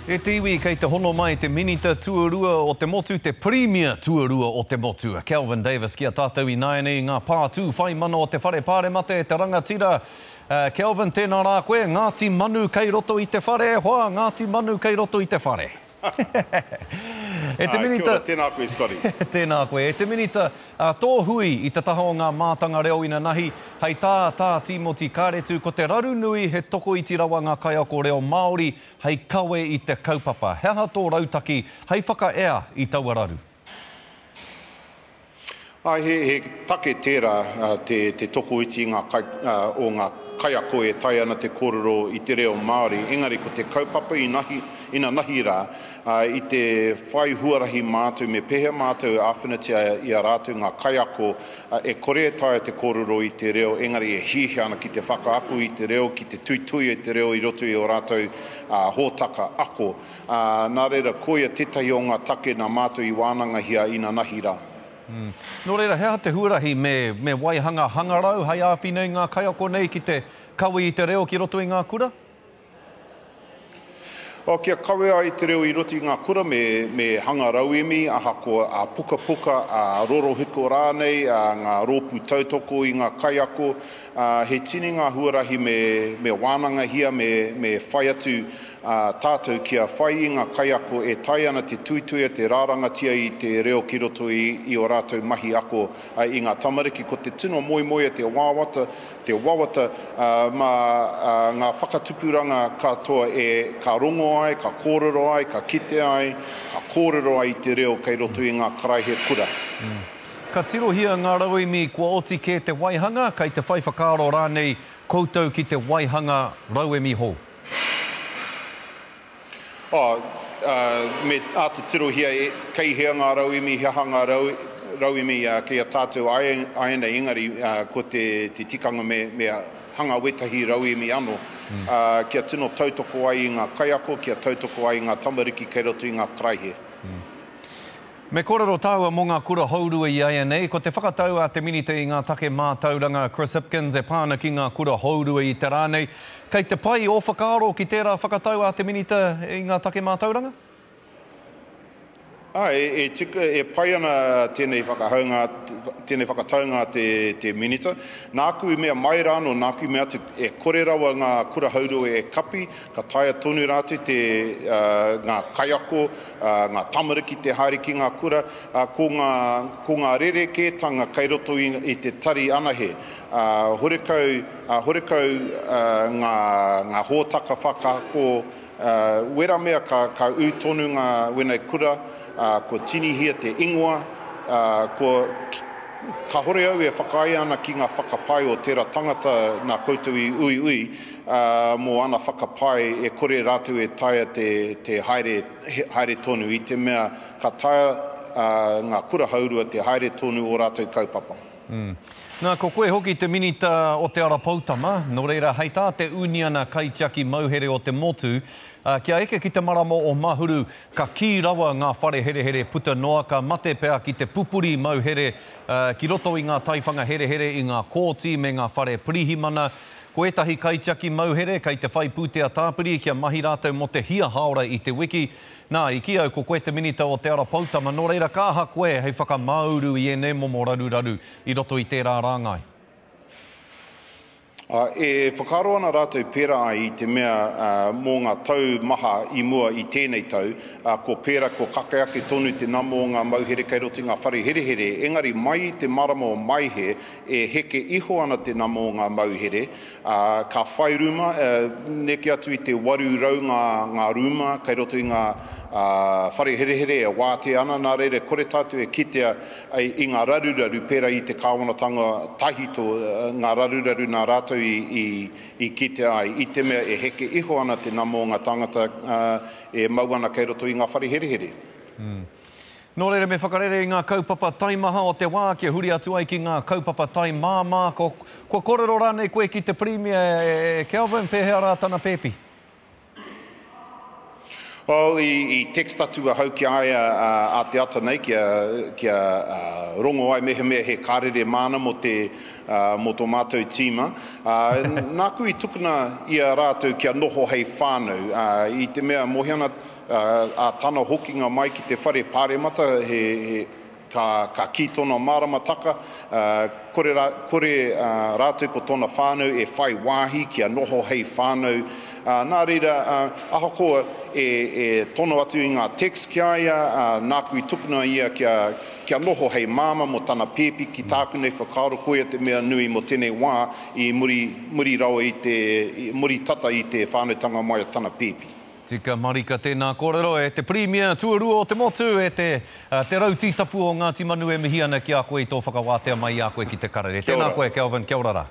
E te iwi, kei te hono mai te Minita Tuarua o te motu, te Pirimia Tuarua o te motu, a Kelvin Davis ki a tātou ināianei i ngā pātū whai mana o te Whare Pāremata e te rangatira. Kelvin, tēnā rā koe, Ngāti Manu kei roto i te whare, e hoa, Ngāti Manu kei roto i te whare. E te Minita... Kia ora, tēnā koe Scotty. Tēnā koe. E te Minita, tō hui i te taha o ngā mātanga reo inanahi, hei tā Tā Tīmoti Kāretu, ko te raru nui he tokoiti rawa ngā kaiako reo Māori hei kawe i te kaupapa. He aha tō rautaki hei whakaea i taua raru? Āe, he, he take tērā te, te tokoiti ngā kai, o ngā kaiako e taea ana te kōrero i te reo Māori, engari ko te kaupapa inahi, inanahi rā, i te whai huarahi mātou me pēhea mātou e āwhinatia i a rātou ngā kaiako e kore e taea te kōrero i te reo, engari e hiahia ana ki te whakaako i te reo, ki te tuitui i te reo i roto i ō rātou hōtaka ako. Ā, nā reira, koia tētahi o ngā take nā mātou i wānangahia inanahi rā. Nō reira, he aha te huarahi me, me waihanga hangarau hei āwhina i ngā kaiako nei ki te kawe i te reo ki roto i ngā kura? Oh, kia kawe ai te reo i roto i ngā kura me, me hanga rauemi, ahakoa ā-pukapuka, ā-rorohiko rānei, ā, ngā rōpū tautoko i ngā kaiako, ā, he tini ngā huarahi me, me wānangahia, me, me whai atu ā tātou kia whai i ngā kaiako e taea ana te tuituia, te rārangatia i te reo ki roto i i ō rātou mahi ako i ngā tamariki. Ko te tino moemoea, te wāwata, te wawata mā ngā whakatupuranga katoa e ka rongo ai, ka kōrero ai, ka kite ai, ka kōrero ai i te reo kei roto i ngā karaehe kura. Ka tirohia ngā rauemi kua oti kē te waihanga, kei te whai whakaaro rānei koutou ki te waihanga rauemi hou? Oh, me āta tirohia e, kei hea ngā rauemi, he aha ngā rau, rauemi kei a tātou āianei, engari ko te, te tikanga me, me hanga wētahi rauemi anō, kia tino tautoko ai i ngā kaiako, kia tautoko ai i ngā tamariki kei roto i ngā karaehe. Me kōrero tāua mō ngā kura hourua i āianei. Ko te whakatau a te Minita i ngā take mātauranga, Chris Hipkins, e pā ana ki ngā kura hourua i te rā nei. Kei te pai ō whakaaro ki tērā whakatau a te Minita i ngā take mātauranga? Āe, e tika, e pai ana tēnei whakahaunga, tēnei whakataunga a te, te Minita. Nāku i mea mai rā anō, nāku i mea atu, e kore rawa ngā kura hourua e kapi, ka taea tonu rātou te, ngā kaiako, ngā tamariki te haere ki ngā kura, ko ngā, ko ngā rerekētanga kei roto i, i te tari anahe. Horekau, horekau ngā, ngā hōtaka whakaako, wera mea ka, ka ū tonu ngā wēnei kura, kua tinihia te ingoa, kua, kāhore au e whakaae ana ki ngā whakapae o tērā tangata nā koutou i uiui, ā, mō ana whakapae e kore rātou e taea te, te haere, haere tonu, i te mea ka taea, ā, ngā kura haurua te haere tonu ō rātou kaupapa. Mm. Nā, ko koe hoki te Minita o Te Ara Poutama, nō reira, hei tā te Uniana Kaitiaki Mauhere o te Motu, ā, kia eke ki te marama o Mahuru, ka kī rawa ngā whare herehere puta noa, ka mate pea ki te pupuri mauhere, ā, ki roto i ngā taiwhanga herehere i ngā kōti me ngā whare pirihimana. Ko ētahi kaitiaki mauhere kei te whai pūtea tāpiri kia mahi rātou mō te hia haora i te wiki. Nā, i kī au ko koe te Minita o Te Ara Poutama, nō reira ka aha koe hei whakamāuru i ēnei momo raruraru i roto i tērā rāngai? Ā, e whakaaro ana rātou pērā ai i te mea mō ngā tau maha i mua i tēnei tau, ko pērā kua kake ake tonu te nama o ngā mauhere kei roto i ngā whare herehere, engari mai i te marama o Maehe e heke iho ana te nama o ngā mauhere, ā, ka whai rūma, neke atu i te 800 ngā, ngā rūma kei roto i ngā, ā, whare herehere e wātea ana, nā reira e kore tātou e kitea i ngā raruraru pērā i te kāwanatanga tahito, ngā raruraru nā rātou i, i, i kitea ai, i te mea e heke iho ana te nama o ngā tāngata, ā, e mau ana kei roto i ngā whare herehere. Nō reira me whakarere i ngā kaupapa taimaha o te wā kia huri atu ai ki ngā kaupapa taimāmā. Ko, kua kōrero rānei koe ki te Pirimia e Kelvin, pēhea rā tana pēpi? Well, i, i text atu ahau ki a ia a te ata nei kia, kia rongo ai mehemea he karere māna mō te, mō tō mātou tīma. Nāku i tukuna i a rātou kia noho hei whānau, i te mea mōhio ana a tana hokinga mai ki te whare pāremata he, he, Ka, ka kī tōna māramataka, ā, kore rā, kore, ā, rātou ko tōna whānau e whai wāhi kia noho hei whānau. Ā, nā reira, ā, ahakoa e, e tono atu i ngā text ki a ia, ā, nāku i tukuna ia kia, kia noho hei māmā mō tana pēpi, ki tāku nei whakaaro koia te mea nui mō tēnei wā i muri, muri rawa i te, i muri tata i te whānautanga mai o tana pēpi. Tika marika tēnā kōrero e te Pirimia tuarua o te motu, e te Te Rau Tītapu o Ngāti Manu e mihi ana ki a koe i tō whakawātea mai i a koe ki te karere. Kia Tēnā ora. koe Kelvin, kia ora rā.